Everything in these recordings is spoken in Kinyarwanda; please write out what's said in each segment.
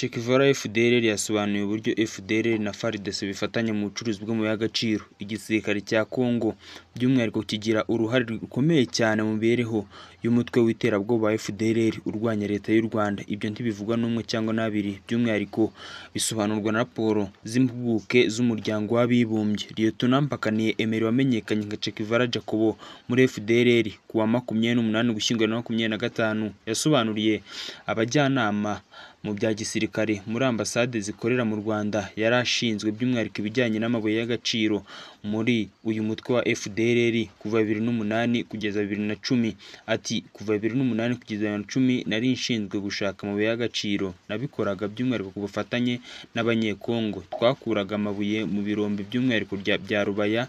Che Guevara FDLR yasobanuye uburyo FDLR na FARDC bifatanya mu bucuruzi bw'amabuye y'agaciro. Igisirikare cya Congo by'umwihariko kigira uruhare rukomeye cyane mu mibereho y'umutwe w'iterabwoba wa FDLR urwanya leta y'u Rwanda. Ibyo ntibivugwa n'umwe cyangwa n'abiri, by'umwihariko bisobanurwa na raporo z'impuguke z'umuryango w'abibumbye. Lt Mpakaniye Emery wamenyekanye nka Che Guevara Jacobo muri FDLR ku wa 28 Ugushyingo 2025, yasobanuriye abajyanama mu bya gisirikare muri ambasade zikorera mu Rwanda yari ashinzwe by'umwihariko ibijyanye n'amabuye y'agaciro muri uyu mutwe wa FDLR kuva 2008 kugeza 2010. Ati kuva 2008 kugeza 2010 nari nshinzwe gushaka amabuye y'agaciro, nabikoraga by'umwihariko ku bufatanye n'Abanyekongo. Twakuraga amabuye mu birombe by'umwihariko bya Rubaya,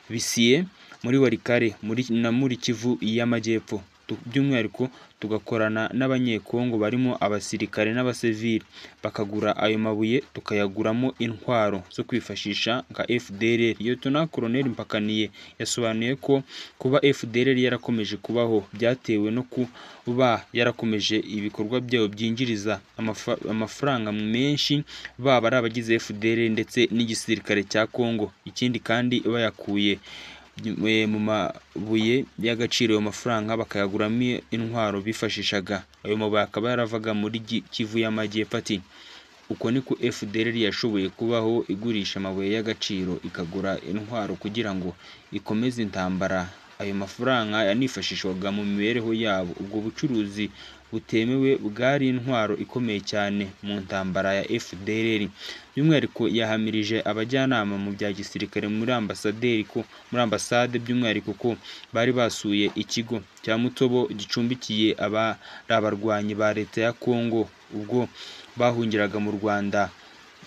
Bisiye, muri Walikale na muri Kivu y'Amajyepfo, by'umwihariko tugakorana n'Abanyekongo barimo abasirikare n'abasivili, bakagura ayo mabuye tukayaguramo intwaro zo kwifashisha nka FDLR. Lt Col Mpakaniye yasobanuye ko kuba FDLR yarakomeje kubaho byatewe no kuba yarakomeje ibikorwa byayo byinjiriza amafaranga menshi, baba ari abagize FDLR ndetse n'igisirikare cya Congo. Ikindi kandi bayakuye mu mabuye y'agaciro, ayo mafaranga bakayaguramo intwaro bifashishaga. Ayo mabuye akaba yaravaga muri Kivu y'Amajyepfo. Ati uko niko FDLR yashoboye kubaho, igurisha amabuye y'agaciro ikagura intwaro kugira ngo ikomeze intambara. Ayo mafaranga yanifashishwaga mu mibereho yabo. Ubwo bucuruzi butemewe bwari intwaro ikomeye cyane mu ntambara ya FDLR. By'umwihariko yahamirije abajyanama mu bya gisirikare muri ambasaderi ko muri ambasade by'umwihariko ko bari basuye ikigo cya Mutobo gicumbikiye abari abarwanyi ba leta ya Congo ubwo bahungiraga mu Rwanda.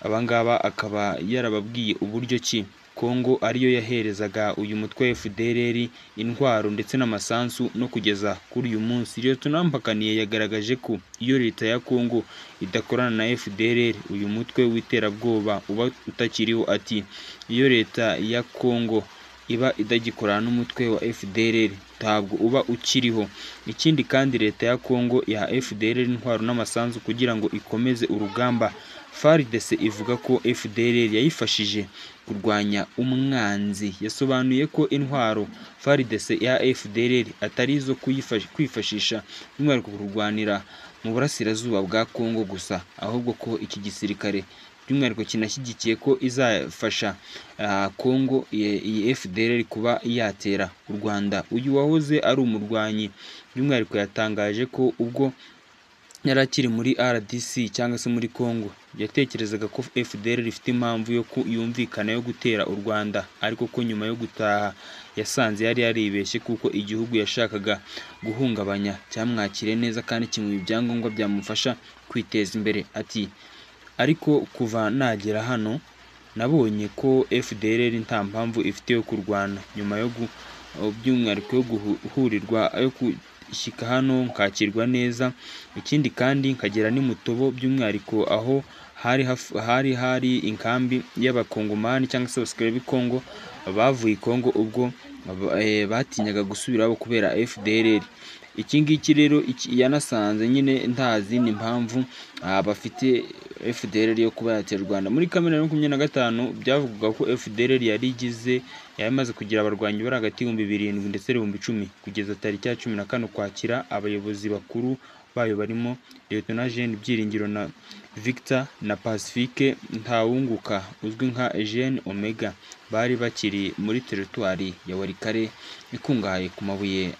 Abangaba akaba yarababwiye uburyo ki Congo ariyo yaherezaga uyu mutwe wa FDLR intwaro ndetse n'amasansu no kugeza kuri uyu munsi. Lt Mpakaniye yagaragaje ko iyo leta ya Congo idakorana na FDLR uyu mutwe w'iterabwoba uba utakiriho. Ati iyo leta ya Congo iba itagikorana n'umutwe wa FDLR ntabwo uba ukiriho. Ikindi kandi leta ya Congo iha FDLR intwaro n'amasansu kugira ngo ikomeze urugamba. FARDC ivuga ko FDLR yayifashije kurwanya umwanzi. Yasobanuye ko intwaro FARDC ya FDLR atari izo kwifashisha by'umwihariko kurwanira mu burasirazuba bwa Congo gusa, ahubwo ko iki gisirikare by'umwihariko kinashyigikiye ko izafasha Congo iyi FDLR kuba yatera u Rwanda. Uyu wahoze ari umurwanyi by'umwihariko yatangaje ko ubwo yari akiri muri RDC cyangwa se muri Congo yatekerezaga ko FDLR ifite impamvu yo yumvikana yo gutera u Rwanda, ariko ko nyuma yo gutaha yasanze yari yaribeshye kuko igihugu yashakaga guhungabanya cyamwakiriye neza kandi kimuha ibyangombwa byamufasha kwiteza imbere. Ati ariko kuva nagera hano nabonye ko FDLR nta mpamvu ifite yo kurwana, nyuma yo by'umwihariko yo guhurirwa yo gushyika hano nkakirwa neza, ikindi kandi nkagera ni Mutobo by'umwihariko aho hari inkambi y'abakongomani cyangwa se abasirikare b'i Congo bavuye i Congo ubwo batinyaga gusubiraho kubera FDLR. Iki ngiki rero yanasanze nyine nta zindi mpamvu bafite FDLR yo kuba yatera u Rwanda. Muri Kamena 2025 byavugwaga ko FDLR yari igize yari imaze kugira abarwanyi bari hagati y'ibihumbi 7 ndetse n'ibihumbi 10 kugeza tariki ya 14 Ukwakira. Abayobozi bakuru bayo barimo Lt Gen Byiringiro na Victor na Pacifique Ntawunguka uzwi nka Jean Omega bari bakiri muri teritwari ya Walikale ikungahaye ku mabuye